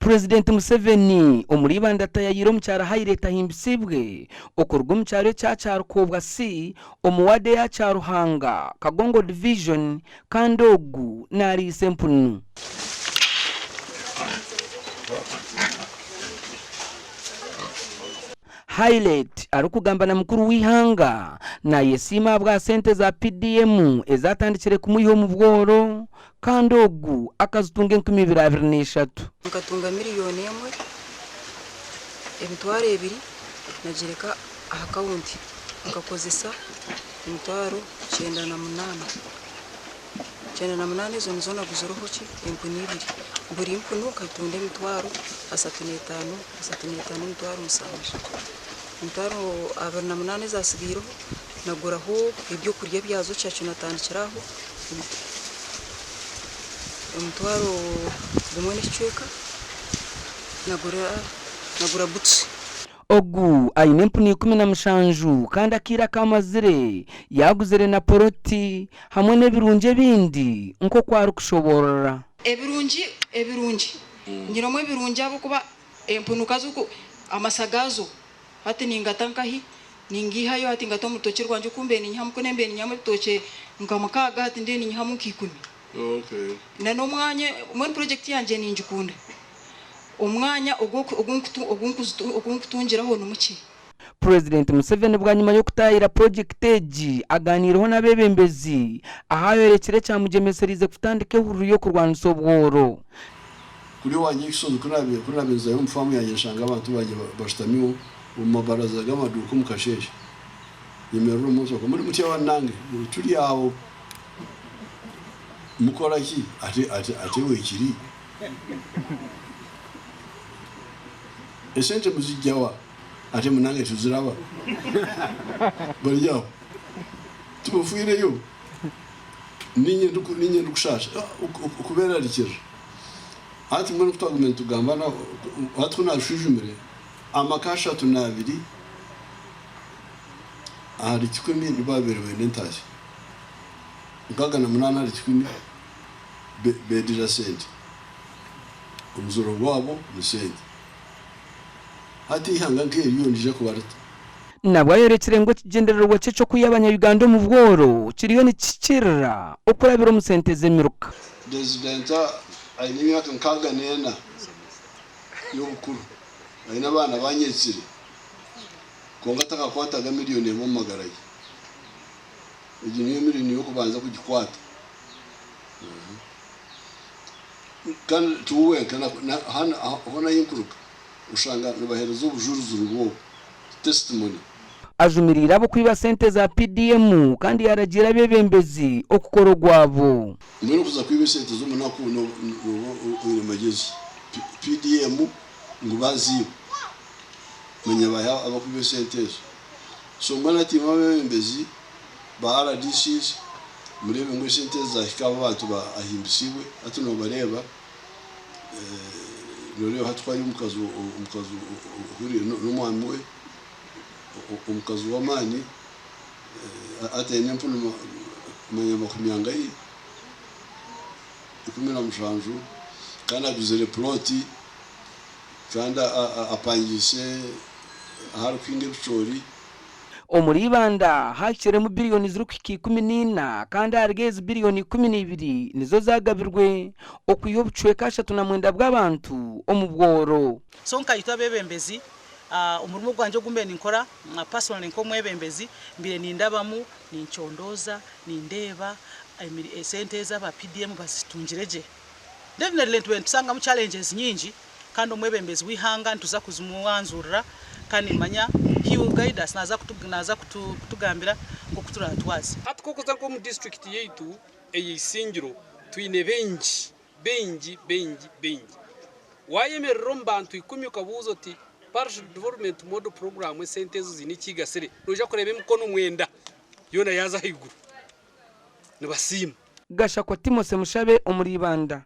Purezidenti Museveni omuri Ibanda atayayiire omu kyaro Haireti ahimbisibwe okuruga omu kyaro ekya Kyarukobwa C omu waadi eya Kyaruhanga, Kagongo Division kandi ogu nariisa empunu. Haileti arikugamba na mukuru w'eihanga nayesiima ahabwa sente za PDM ezatandikire kumwiha omu bworo kandi ogu akazitunga 2023. Nkatunga miriyoni emwe emitwaro ebiri nagyireka aha kawunti nkakozesa emitwaro 98. 98 ezo nizo naguzireho ki empunu ibiri. Buri mpunu nkagitunda emitwaro 35, 35 emitwaro mushanju. Emitwaro 28 ezatsigaireho naguraho ebyokurya byazo kyakyo natandikira aho omutwaro gumwe n'ekicweka nagura nagura butusi. Ogu aine empunu 17 kandi akaire aku amazire yaaguzire na poloti hamwe n'ebirungi ebindi nk'oku arikushoboorora. Ebirungi ebirungi nyinemu ebirungi ahabw'okuba empunu ka ziriku amasa gaazo hati ningata nkahi ningaihayo hati ngata omu rutookye rwangye oku mbaire ninyihamu ku mbaire ninyihamu ebitookye nka mukaaga hati ndiyo ninyihamu nka ikumi. Na n'omwanya mbwenu purojekiti yangye ningikunda. Omwanya ogu nkutungiraho ni mukye. Purezidenti Museveni bwanyima y'okutaayira purojekiti egi agaaniireho n'abeebembezi ahu ayorekire ekyamugyemesereize kutandika ehururu y'okurwanisa obworo. Kuri owangye ekisozi ku naabaire ku naabaire nzayo omu faamu yangye nshanga abantu bangye bashutami omu mabaraza g'amaduuka omu kasheeshe, nyemerera omu nshoka, muri mutya bannange? Ngu turi aho. Mukora ki? Ate ate ate weekiri? Esente muzijja wa? Ate munange tuziraba? Bari aho tibafiireyo. Niinye ndiku niinye ndikushaasha okubeerarikirira. Hati mbwenu ku twagumire nitugamba na hati ku naashwijumire, amaka 32 ahari kikumi nibo baabaire baine entaasya. 68 ahari kikumi beedira sente. Omuzoro gwabo ni sente. Hati eihanga nk'eryo niriija kuba rita? Nabwo ayorekire ngu ekigyendererwa kye ky'okwiha abanya-Uganda omu bworo kiriyo nikihikiirira okurabira omu sente z'emiruka. Purezidenti aine emyaka 64 y'obukuru, aine abaana banyetsire kwonka takakwataga miriyoni emwe omu magara ge. Egi niyo miriyoni y'okubanza kugikwata. Kandi tiwe wenka, hoona ahu nkuruga oshanga nibaheereza obujurizi nibwo obu, testimony. Ajumiriire ab'okwiba sente za PDM kandi yaaragiira abeebembezi okukora ogwabo. Mbwenu kuza kwiba esente z'omunaku nooba oine magyezi? PDM ngu baaziiba, manya baahi abakwiba esente ezo? So mbwenu hati imwe abeebembezi ba RDCs mureebe ngu esente ezi zaahika ahu abantu ahimbisiibwe hati noobareeba Nooreeba hati ku ari omukazi omukazi ohuriire n'omwami we, omukazi w'amaani hati aine empunu manya makumi angahi, 17 kandi aguzire pulooti kandi apangiise ahu arikuhinga ebicoori. Omuri Ibanda hahikiremu biriyoni zirikuhika 14 kandi ahari ezi biriyoni 12 nizo zagabirwe okwiha obucweka 39 bw'abantu omu bworo. So nka itwe abebembezi, omurimo gwangye ogu mbaire ninkora personally nk'omwebembezi, mbaire nindabamu, nincondooza, nindeeba esente ezi aba PDM bazitungire gye. Definitely nitubaire nitusangamu challenges nyingi kandi omwebembezi w'eihanga nituza kuzimuwanzurira kandi nimanya he will guide us naaza naaza kutugambira nk'oku turaatwaze. Hati ku orikuza nk'omu disiturikiti yaitu eya Isingiro twine baingi, baingi, baingi, baingi. Waayemerera omu bantu ikumi okabuuza oti Parish Development Model Program esente ezo ziine eki igasire, noija kureeba emikono mwenda yoona yaaza ahaiguru nibasiima. Gashakwa Timothy Mushabe omuri Ibanda.